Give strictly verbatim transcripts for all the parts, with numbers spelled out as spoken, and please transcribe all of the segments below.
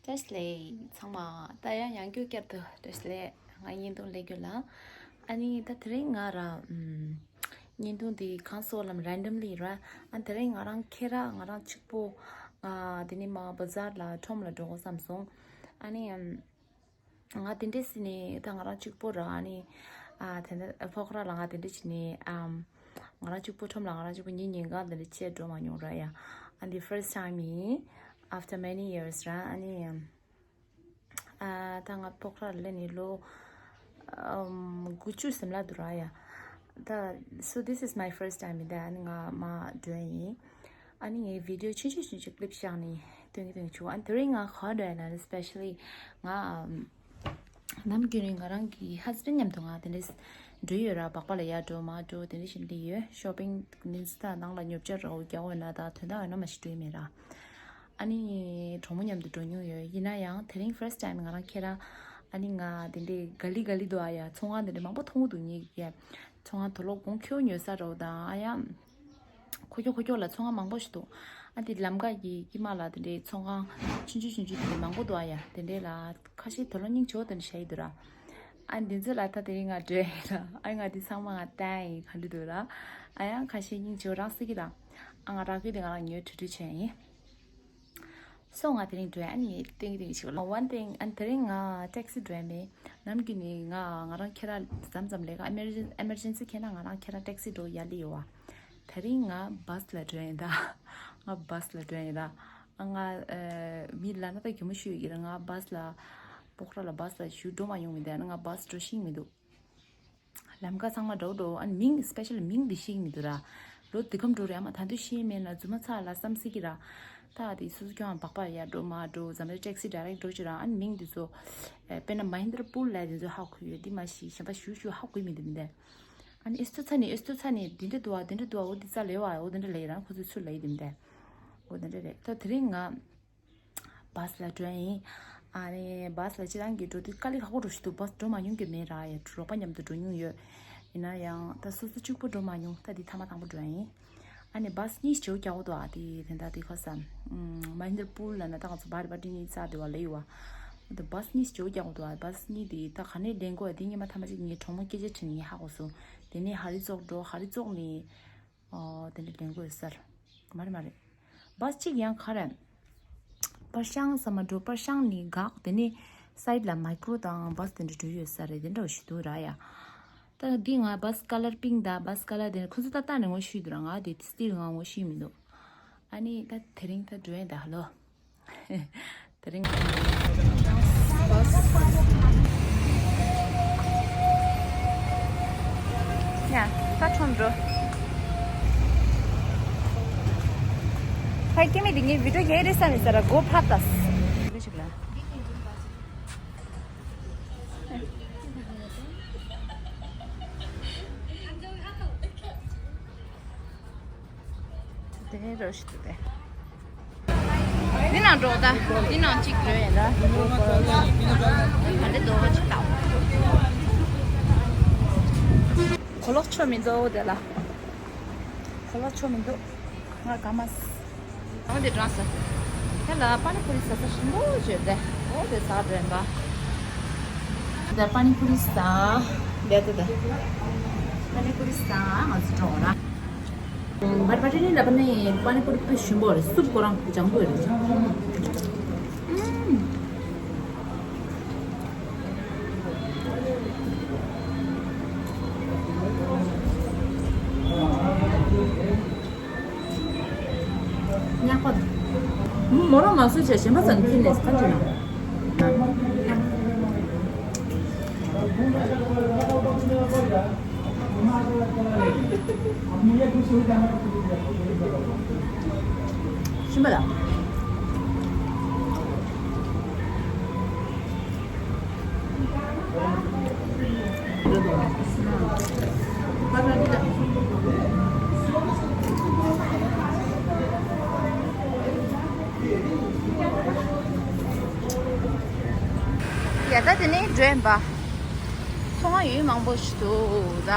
བཀྲ་ཤིས་བདེ་ལེགས་ཚང་མ། ད་ཡང་ཡང་བསྐྱར་བསྐྱར་དུ་བཀྲ་ཤིས་བདེ་ལེགས། ང་བརྙན་ཐུང་སླེབས་རྒྱུ་ལ། ཨ་ནི་ད་དེ་རིང་ང་ར་ཨམ། བརྙན་ཐུང་འདི་གང་སོགས་ལམ་རན་ཌམ་ལི་ར། ཨ་དེ་རིང་ང་རང་ཁེ་ར་ང་རང་གཅིག་པོ། ཨ་དེ་ནི་མ་བ་ཛར་ལ་ཁྲོམ་ལ་འགྲོ་དགོས་བསམ་སོང་། ཨ་ནི་ཨམ། ང་དེ་འདྲས་ཟེར་ནས་ད་ང་རང་གཅིག་པོ་ར། ཨ་ནི་ཨ་དེ་འདྲ་ཕོ་ཁ་ར་ལ་ང་དེ་འདྲས་བྱས་ནས་ཨམ། ང་རང་གཅིག་པོ་ཁྲོམ་ལ་ང་རང་གཅིག་པོ་ཉིན་ཉིན་གང་དེ་འདྲས་བྱས་འགྲོ་མ་མྱོང་ར་ཡ། And the first time in after many years ར། ཨ་ནི་ཨམ། ཨ་ད་ང་ཕོ་ཁ་ར་ལ་སླེབས་ནས་ལོ་ཨམ་དགུ་བཅུ་ཟིན་ལ་འདུག་ར་ཡ། ད་so this is my first time in ད་ཨ་ནི་ང་མ་འགྲོ་ཡིན། ཨ་ནི་ངའི་བི་ཌི་ཡོ་ཆུང་ཆུང་ཆུང་ཆུང་clip བཞག་ནས་སྟོན་གི་སྟོན་གི་བྱུང་། ཨ་ནི་དེ་རིང་ང་ག་པར་འགྲོ་ཡིན་ན་especially ང་ཨམ། ནམ་རྒྱུན་ནས་ང་རང་གི་husband མཉམ་དུ་ང་དེ་འདྲས་འགྲོ་ཡོད་ར། སྦག་སྦག་ལ་ཡར་འགྲོ་མར་འགྲོ་དེ་འདྲས་ཞིག་སླེབས་ཡོད། shopping ནི་ད་ནང་ལ་ཉོ་ཆ་རོགས་རྒྱག་འོས་ན་ད་དོན་དག་ཡོད་ན་མ་ཞིག་འགྲོ་ཡི་མེད་ར། ཨ་ནི་གྲོགས་མོ་མཉམ་དུ་འགྲོ་མྱོང་ཡོད། ཡིན་ན་ཡང་དེ་རིང་first time ང་རང་ཁེ་ར། ཨ་ནི་ང་དེ་འདྲས་ག་ལི་ག་ལི་འདུག་ཨ་ཡ། ཚོང་ཁང་དེ་འདྲས་མང་པོ་མཐོང་གི་འདུག་ངེད་ཀྱི་ཚོང་ཁང་དུ་ལོག་གོང་ཁྱོད་ཉོ་ས་རོགས་དང་ཨ་ཡ། ཁོ་ཁྱོ་ཁོ་ཁྱོ་ལ་ཚོང་ཁང་མང་པོ་ཞིག་འདུག་ཨ་དེ་ལམ་ཁ་གི་དཀྱིལ་མ་ལ་དེ་འདྲའི་ཚོང་ཁང་ཆུང་ཆུང་ཆུང་ཆུང་དེ་འདྲ་མང་པོ་འདུག་ཨ་ཡ། དེ་འདྲའི་ལ་ཁ་ཤས་དོ་ལོ་སྙིང་རྗེ་པོ་དེ་འདྲ་བྱས་ཡི་འདུག་ར། ཨ་འདི་ཚོ་ལ་ད་དེ་རིང་ང་འགྲོ་ཡི་ར། ཨ་ང་དེ་ཚང་མ་ང་བལྟས་ཡིན་ག་འདྲ་འདུག་ར། ཨ་ཡང་ཁ་ཤས་སྙིང་རྗེ་པོ་རང་སྲིད་ཀྱི་ར། ཨ་ང་རག་གི་དེ་ང་རང་ཉོས་ཁྲུས་ཁྲུས་བྱས་ཡིན། སོ་ང་དེ་རིང་འགྲོ་ཡ། ཨ་ནི་ཏིང་ཏིང་ཞིག་ལ། One thing ཨ་ནི་དེ་རིང་ང་ཊེག་སི་འགྲོ་ཡ་མེད། ནམ་རྒྱུན་ནི་ང་ང་རང་ཁྱེད་རང་མཚམས་མཚམས་ལས་ཀ་ཨེ་མར་ཇེན་ཨེ་མར་ཇེན་སི་ཁྱེད་ན་ང་རང་ཁྱེད་རང་ཊེག་སི་འགྲོ་ཡ་ལི་ཡོད་བ། དེ་རིང་ང་བྷ་སི་ལ་འགྲོ་ཡིན་ད། ང་བྷ་སི་ལ་འགྲོ་ཡིན་ད། ང་ཨ་མི་ལ་ན་ད་གད་མོ་ཤོར་ཡོད་ཀྱི་ར། ང་བྷ་སི་ལ་ཕོ་ཁ་ར་ལ་བྷ་སི་ལ་ཞུ་འགྲོ་མ་ཡོང་མི་འདུག་ང་བྷ་སི་འགྲོ་ཤེས་མི་འདུག་ལམ་ཁ་ཚང་མ་འགྲོ་འགྲོ། ཨ་ནི་མིང་སི་པེ་ཤལ་མིང་འདི་ཤེས་མི་འདུག་ར། ལོ་འདི་གམ་འགྲོ་རེད། ཨ་མ་ད་དུང་ཤེས་མེད་ན་རྫུན་མ་ཚ་ལ་བསམ་སྲིད་ཀྱི་ར། ད་དེ་སོ་སོ་ཁྱོད་ཨ་སྦག་སྦག་ཡར་འགྲོ་མར་འགྲོ། འཛམ་གླིང་ཊེག་སི་ཌའི་རེག་འགྲོ་ཅི་ར། ཨ་ནི་མིང་འདི་ཚོ་ཨེ་དཔེར་ན་མ་ཧིན་དྲ་པུལ་ལབ་དེ་ཚོ་ཧ་གོ་ཡོད། འདི་མ་ཤེས་གཞན་པ་ཞུ་ཞུ་ཧ་གོ་མི་འདུག་མི་འདུག་ཨ་ནི་ཨེ་སྟོད་ཚ་ནི་ཨེ་སྟོད་ཚ་ནི་འདི་འདྲ་འདུག་ཨ། འདི་འདྲ་འདུག་ཨ། འོ་འདི་ཙ་ལེ་བ་འོ་འདི་འདྲ་ལེ་ར། ཁོ་ཚོས་ཚུར་ལེ་འདི་མི་འདུག་འོ་འདི་འདྲ་རེད། ད་དེ་རིང་ང་བྷ་སི་ལ་འགྲོ་ཡིན། ཨ་ནི་བྷ་སི་ལ་སྤྱིར་བཏང་གི་འགྲོ་དུས་དཀའ་ལས་ཁག་པོ་འགྲོ་ཞིག་འདུག་བྷ་སི་འགྲོ་མ་མྱོང་གི་མེད་ར། ཡ་རོགས་པ་མཉམ་དུ་འགྲོ་མྱོང་ཡོད། ཡིན་ན་ཡང་ད་སོ་སོ་གཅིག་པུ་འགྲོ་མ་མྱོང་། ད་འདི་ཐ་མ་དང་པོ་འགྲོ་ཡིན། ཨ་ནི་བྷ་སི་གཉིས་བྱེའུ་རྒྱག་འོ་དོ་ཨ། དེ་དེ་འདྲ་དེ་ཁ་ས་མ་ཧིན་དྲ་པུལ་ལ་ན་ད་ང་ཚོ་བར་བར་ཏི་ནི་རྩ་དེ་བ་ལེ་ཡོད་བ། ད་བྷ་སི་གཉིས་བྱེའུ་རྒྱག་འོ་དོ་ཨ། བྷ་སི་གཉིས་དེ་ད་ག་ནས་ལེན་དགོས་ཨ། དེ་ཉི་མ་ཐ་མ་གཅིག་ངའི་གྲོགས་མོ་སྐད་ཆ་དྲིས་ནས་ཧ་གོ་སོང་། དེ་ནས་ཧ་རི་ཙོག་འགྲོ། ཧ་རི་ཙོག་ནས། ཨོ་དེ་འདྲ་ལེན་དགོས་ཡོད་ས་རེད། མ་རེད་མ་རེད། བྷ་སི་གཅིག་ཡང་ག་རེ། པར་ཤང་ས་མ་འགྲོ། པར་ཤང་ནི་འགག་དེ་ནས་སའིད་ལ་མའི་ཀྲོ་དང་བྷ་སི་དེ་འདྲ་འགྲོ་ཡོད་ས་རེད། དེ་འདྲ་བ་ཞིག་འདུག་ར་ཡ། ད་འདི་ང་བྷ་སི་ཀ་ལར་པིང་ད་བྷ་སི་ཀ་ལར་དེ་ནས་ཁོ་ཚོ་ད་ལྟ་ནས་ངོ་ཤེས་འདུག་ར། ང་དེ་སྟིལ་ང་ངོ་ཤེས་མི་འདུག་ཨ་ནི་ད་དེ་རིང་ད་འགྲོ་ཡ་ད་ཧ་ལོ། དེ་རིང་། ཡ་ད་ཁྲོམ་འགྲོ། ཕ་སྐྱེ་མི་འདི་ངའི་བི་ཌིའོ་རྒྱག་རེད་བསམ་ཡོད་ས་ར། མགོ་ཕར་ལྟ། དེ་རོ་ཞིག་ཏུ་དེ། འདི་ནང་འགྲོ་ད། འདི་ནང་གཅིག་འགྲོ་ཡིན་ད། ག་འདྲ་འདུག་ཅིག་ལྟ། གོ་ལོག་ཆོ་མི་འདུག་དེ་ལ། གོ་ལོག་ཆོ་མི་འདུག་ང་དགའ་མ། འོ་དེ་དྲངས་སོ། དེ་ལ་པ་ནི་པུ་རི་ཟ་ས་ཞིམ་པོ་བྱོས་ཏེ། འོ་དེ་ཟ་འགྲོ་ཡིན་པ། ད་པ་ནི་པུ་རི་ཟ། བསྡད་དེ་ད། པ་ནི་པུ་རི་ཟ་ང་ཚོ་འགྲོ་ར། བར་བར་ཏི་ནི་ལ་པ་ནི་པ་ནི་པུ་རི་དཔེ་ཞིམ་པོ་རེད། སུབ་ཁོ་རང་ལྗང་ཁུ་རེད། ཨུམ། ཉག་པ། མོ་རང་མ་བཟོས་བྱས་གཞན་པ་ཚོ་ནི་ཁྱེར་ནས་ག་འདྲ་ན། ཤིམ་པ་ལ། ཡ་ད་དེ་ནས་འགྲོ་ཡིན་པ། ཚོང་ཁང་ཡུལ་མང་པོ་ཞིག་འདུག་ད།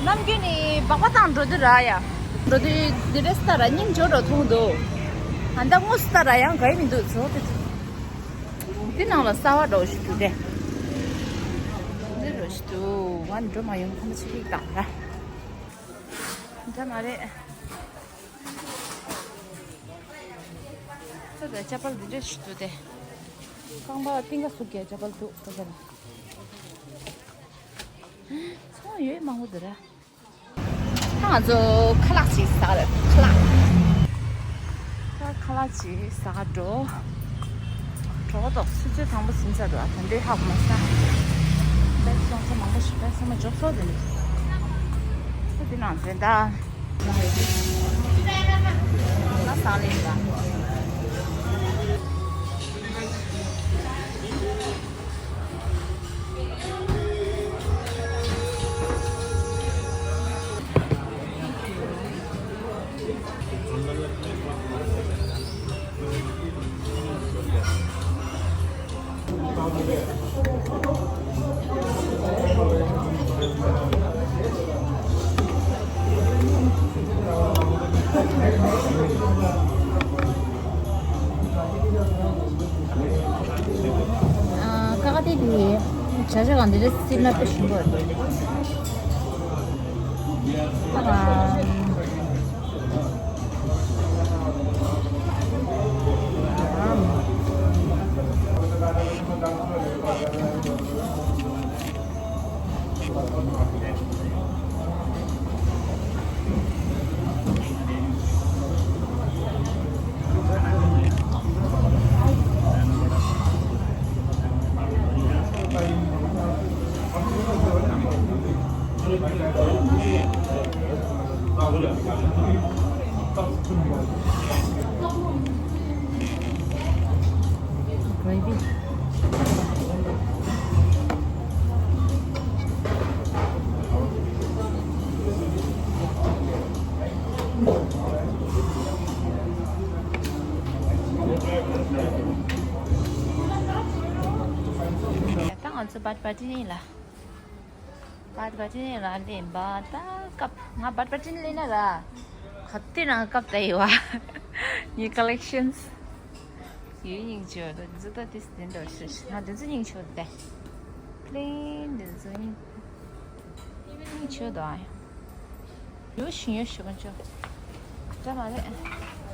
ནམ་རྒྱུན་ནི་སྦག་སྦག་བཏང་འགྲོ་དུས་ར་ཡ། འགྲོ་དུས་འདི་འདྲས་ལྟ་ར་སྙིང་རྗེ་པོ་མཐོང་འདུག་ཨ་ད་དངོས་སུ་ལྟ་ར་ཡང་ག་ཡི་མི་འདུག་ཚོ་དེ་ཚོ། འདི་ནང་ལ་གསར་པ་འདྲ་བོ་ཞིག་འདུག་སྟེ། འདི་འདྲ་བོ་ཞིག་འདུག་ང་འགྲོ་མ་ཡོང་ཁ་མ་ཆེ་གི་དང་ར། འདྲ་མ་རེད། ད་ལྟ་ཅ་པལ་འདི་འདྲ་ཞིག་འདུག་སྟེ། རྐང་པ་གཏིང་ཁ་ཟུག་གི་ཅ་པལ་འདུག་ད་ལྟ་ལ། ཚོང་ཡོད་མང་པོ་འདུག་ར། ད་ང་ཚོ་ཁ་ལག་ཅིག་ཟ་ག་རེད། ཁ་ལག་ད་ཁ་ལག་ཅིག་ཟ་ག་འགྲོ། གྲོད་ཁོག་ཏོག་ཙམ་ཚོད་དང་པོ་ཟིན་ཚར་འདུག་ཨ་ད་འདྲའི་ཧ་གོ་མ་སོང་། པེ་སོང་ཚོ་མང་པོ་ཞིག་པེ་སོང་མ་འཇོག་སོ་དེ་ནི། ད་འདི་ནང་འཛིན་ད། ང་ཟ་ལེན་ད། ཀ་ཀ་ཏི་དེ་བྱ་བྱ་གང་དེ་རེད། སྲིད་ན་དཔེ་ཞིམ་པོ་རེད། ཨ། Gravy. ད་ང་ཚོ་བཱད་བཱ་ཏི་ནི་ལ། བཱད་བཱ་ཏི་ནི་ལ་ལེན་པ་ད་སྐབས་ང་བཱད་བཱ་ཏི་ནི་ལེན་ན་ར། ག་དུས་ནང་སྐབས་ད་ཡོད་བ། ངའི་collections། ཡུལ་སྙིང་རྗེ་བ་ད་འདི་ཚོ་ད་ཏིས་དེ་འདྲ་ཞིག་ང་འདི་ཚོ་སྙིང་རྗེ་བ་དེ། plain འདི་ཚོ་སྙིང་། སྙིང་རྗེ་བ་དང་། ཡོ་ཤི་ཡོ་ཤི་ཀུན་ཅོ། འདྲ་མ་རེད།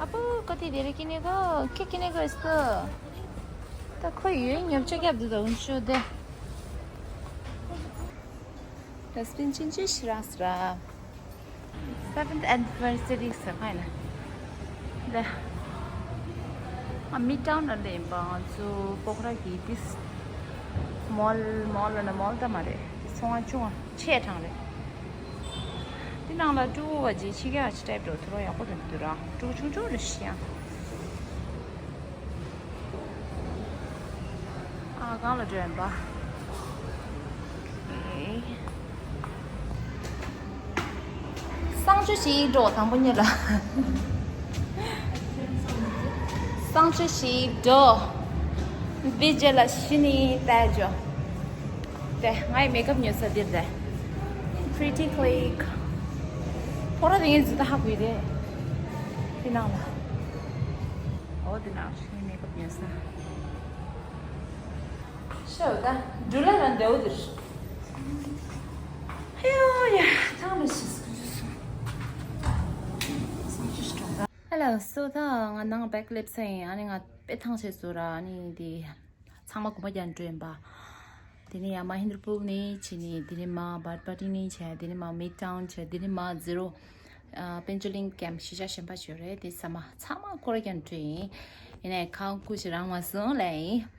ཨ་པོ་ཀོ་ཏི་དེ་རེ་ཀི་ནེ་གོ་ཁེ་ཀི་ནེ་གོ་ཨེ་སི་ཀོ། ད་ཁོ་ཡོད་ཉོབ་ཆ་རྒྱབ་འདུག་ད་འུན་ཤོ་དེ། dustbin ཆེན་ཆེ་ཞིག་རག་སི་ར། seventh anniversary ཟེར་ཁ་ཡིན་ན། འདི། ཨ་མིད་ཊའུན་ལ་ལེན་པ་ང་ཚོ་སྤོག་ར་གི་ཏིས། མོལ་མོལ་ལ་ན་མོལ་ད་མ་རེད། ཏིས་ཚོང་ཁང་ཆུང་བ་ཆེ་གྲངས་རེད། འདི་ནང་ལ་ཀྲུ་བ་ཇི་ཕྱི་རྒྱལ་ཅི་ཊའིབ་འགྲོ་དུ་རོ་ཡག་པོ་རེད་འདུག་ར། ཀྲུ་ཆུང་ཆུང་རེད་ཤི་ཡང་། ཨ་གང་ལ་འགྲོ་ཡིན་པ། ཨེ། གསང་སྤྱོད་ཞིག་འགྲོ་དང་པོ་ཉིད་ལ། གསང་སྤྱོད་ཞིག་འགྲོ། བི་ཇེ་ལ་ཤི་ནི་ཏའི་ཇོ། དེ་ངའི་མེ་ཀབ་ཉོ་ས་འདིར་རེད། Pretty Click། ཕོ་ར་དེ་ངས་འཛི་ད་ཧ་གོ་ཡི་རེད། དེ་ནང་ལ། འོ་དེ་ནང་ངའི་མེ་ཀབ་ཉོ་ས། ཤོ་ད་འགྲུལ་ལ་ར་འདེའུ་དེར། ཧེ་ཡོ་ཡ་ཐང་ལ་ཤི་སྐུ་ཞུ་སོང་། Hello so ད་ང་ནང་བེག་སླེབས་ས་ཡིན། ཨ་ནི་ང་དཔེ་ཐང་ཆད་སོང་ར། ཨ་ནི་དེ་ཚང་མ་གོམ་པ་རྒྱག་འགྲོ་ཡིན་པ། དེ་ནས་ཡ་མ་ཧིན་དུར་པུལ་ནས་བྱས་ནས་དེ་ནས་མ་བཱད་བཱ་ཏི་ནས་བྱས། དེ་ནས་མ་མིད་ཊའུན་བྱས། དེ་ནས་མ་ཛི་རོ། ཨ་པན་ཅོ་ལིང་ཀེམ་གཞིས་ཆགས་གཞན་པ་བྱས་རེད། དེ་ཚང་མ་ཚང་མ་སྐོར་ར་རྒྱག་འགྲོ་ཡིན། ཡིན་ནའི་ཁང་ཁུ་ཞིག་རང་མ་སོང་ལ་ཡིན།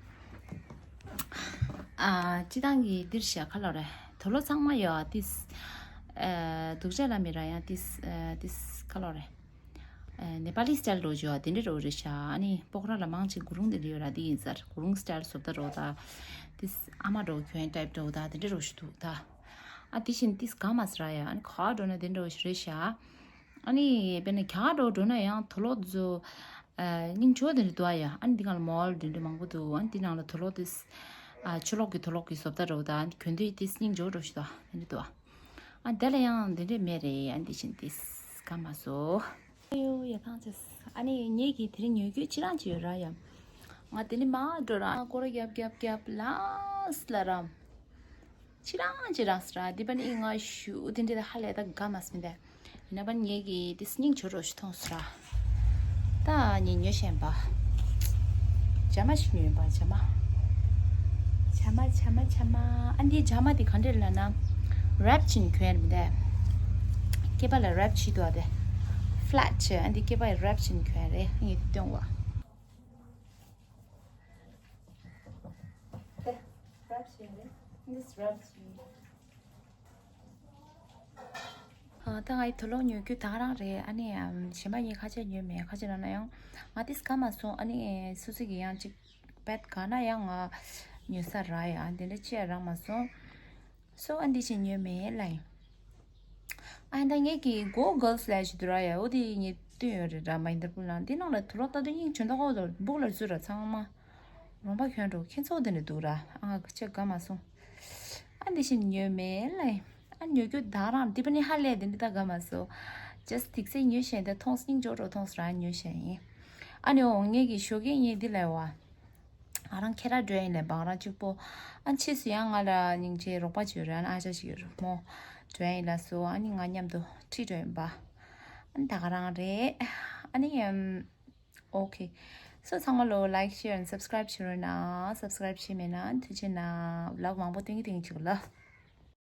ཨ་སྤྱི་བཏང་གི་འདིར་བྱས་ཁ་ལོ་རེད། དུག་ལོག་ཚང་མ་ཡོད་ཏིས། ཨ་དུག་ཆ་ལ་མི་ར་ཡང་ཏིས་ཨ་ཏིས་ཁ་ལོ་རེད། ཨ་ནེ་པ་ལི་སི་ཊའིལ་འགྲོ་བྱོས་དེ་འདྲ་འགྲོ་རེད་ཤག་ཨ་ནི་སྤོག་ར་ལ་མང་ཆེ་གུ་རུང་དེ་འདྲ་ཡོད་ར། དེ་ཡིན་ཟེར། གུ་རུང་སི་ཊའིལ་བཟོ་ལྟ་འགྲོ་ད། ཏིས་ཨ་མ་འགྲོ་གྱོན་ཊའིབ་འགྲོ་ད་དེ་འདྲ་འགྲོ་ཞིག་འདུག་ད། ཨ་དེ་བཞིན་ཏིས་ག་མ་ཟེར་ཡ། ཨ་ནི་ག་འགྲོ་ན་དེ་འདྲ་རེད་ཤག་ཨ་ནི་དཔེར་ན་ག་འགྲོ་འགྲོ་ན་ཡང་དུག་ལོག་ཚོ་ཨ་སྙིང་རྗེ་བོ་དེ་འདྲ་འདུག་ཨ་ཡ། ཨ་ནི་འདི་ག་ལ་མོལ་དེ་འདྲ་མང་པོ་འདུག་ཨ་ནི་འདི་ནང་ལ་དུག་ལོག་ཏིས་ཨ་ཆུ་ལོག་གི་དུག་ལོག་གི་བཟོ་ལྟ་འགྲོ་ད། ཨ་ནི་གྱོན་དུས་ཏིས་སྙིང་རྗེ་བོ་འགྲོ་ཞིག་འདུག་ཨ་དེ་འདྲ་འདུག་ཨ། ཨ་དེ་ལ་ཡང་འདི་འདྲས་མེད་རེད། ཨ་འདི་བཞིན་ཏིས་ག་མ་བཟོ། ཨ་ཡོ་ཡ་ཐང་ཆད། ཨ་ནི་ངེད་ཀྱི་དེ་རིང་ཉོ་རྒྱུ་ཅི་རང་ཅི་ཡོད་ར་ཡ། ང་དེ་ནི་མ་འགྲོ་ར་སྐོར་རྒྱབ་རྒྱབ་རྒྱབ་ལ་ལ་རམ། ཅི་རང་ཅི་རང་སྲ་དེ་པ་ནི་ང་ཞུ་དེ་འདྲ་ཧ་ལས་ད་དགའ་མ་སོང་། དེ་ཡིན་ན་པ་ངེད་ཀྱི་དེ་སྙིང་རྗེ་རོ་ཞིག་མཐོང་སོང་ར། ད་ནི་ཉོ་བཞིན་པ། ཇ་མ་ཞིག་ཉོས་པ་ཇ་མ། ཇ་མ་ཇ་མ་ཇ་མ། ཨ་འདི་ཇ་མ་དེ་ག་འདྲ་ལབ་ན། རེབ་ཅིག་གྱོན་རེད་མི་འདུག་སྐེད་པ་ལ་རེབ་བྱེད་འདུག་ཨ་དེ། ཕ་ལེཊ་བྱས་ཨ་འདི་སྐེད་པ་ལ་རེབ་ཅིག་གྱོན་རེད་ངས་སྟོན་བ། དེ་རེབ་བྱས་རེད། འདི་རེབ་བྱས། ཨ། ད་ང་ཡི་དུག་ལོག་ཉོ་རྒྱུ་ད་ག་རང་རེད། ཨ་ནི་ཨམ། གཞན་པ་གཉིས་ཁ་ཆེ་ཉོས་མེད། ཁ་ཆེ་ལབ་ན་ཡང་ང་ཏིས་དགའ་མ་སོང་། ཨ་ནི་སོ་སོ་གི་ཡང་ཅིག་བེད་ག་ན་ཡང་ང་ཉོ་ས་རག་ཡ་དེ་འདྲ་ཅི་ཡང་རག་མ་སོང་། སོ་ཨ་འདི་ཅི་ཉོས་མེད་ལ་ཡིན། ཨ་ད་ངེད་ཀྱི་གོ་གལ་སི་ལབ་ཞིག་འདུག་ར་ཡ། འོ་དེ་ངས་བསྟན་ཡོད་རེད་ར་མ་ཡིན་ད་པུ་ལ་འདི་ནང་ལ་དུག་ལོག་ལྟ་དུས་སྙིང་རྗེ་མདོག་ཁ་པོ་འདུག་སྦུག་ལ་བཙུགས་ར་ཚང་མ། རོང་པ་གྱོན་འགྲོ་ཁྱེད་ཚོ་དེ་འདྲ་འདུག་ར། ཨ་ང་ཁྱེད་དགའ་མ་སོང་། ཨ་འདི་བཞིན་ཉོས་མེད་ལ། ཨ་ཉོ་རྒྱུ་ད་རང་འདི་པ་ནི་ཧ་ལས་དེ་འདྲ་ད་དགའ་མ་སོང་། ཇས་ཊི་དེག་སེ་ཉོས་བཞིན་དེ་མཐོང་སྙིང་རྗེ་རོ་མཐོང་སོང་ར་ཉོས་བཞིན་ཡིན། ཨ་ནི་འོ་ངེད་ཀྱི་ཞོགས་ཀས་ངས་འདི་ལབ་བ། ང་རང་ཁྱེད་ར་འགྲོ་ཡིན་ལས་བང་རང་གཅིག་པོ། ཨ་ཕྱིས་སུ་ཡང་ང་ལ་སྙིང་རྗེ་རོགས་པ་བྱོས་ར་ཨ་ཅག་ཞིག་ཡོད་ར་མོ། འགྲོ་ཡིན་ལ་སོ་ཨ་ནི་ང་མཉམ་དུ་ཁྲིད་འགྲོ་ཡིན་པ། ཨ་ནི་ད་ག་རང་རེད། ཨ་ནི་ཨམ། Okay. So ཚང་མ་ལོ་like, share and subscribe བྱེད་རོགས་གནང་། སབ་སི་ཀ་རེབ་བྱས་མེད་ན་ཐུགས་རྗེ་གནང་། བི་ལོག་མང་པོ་སྟོན་གི་སྟོན་གི་བྱེད་དགོས་ལ།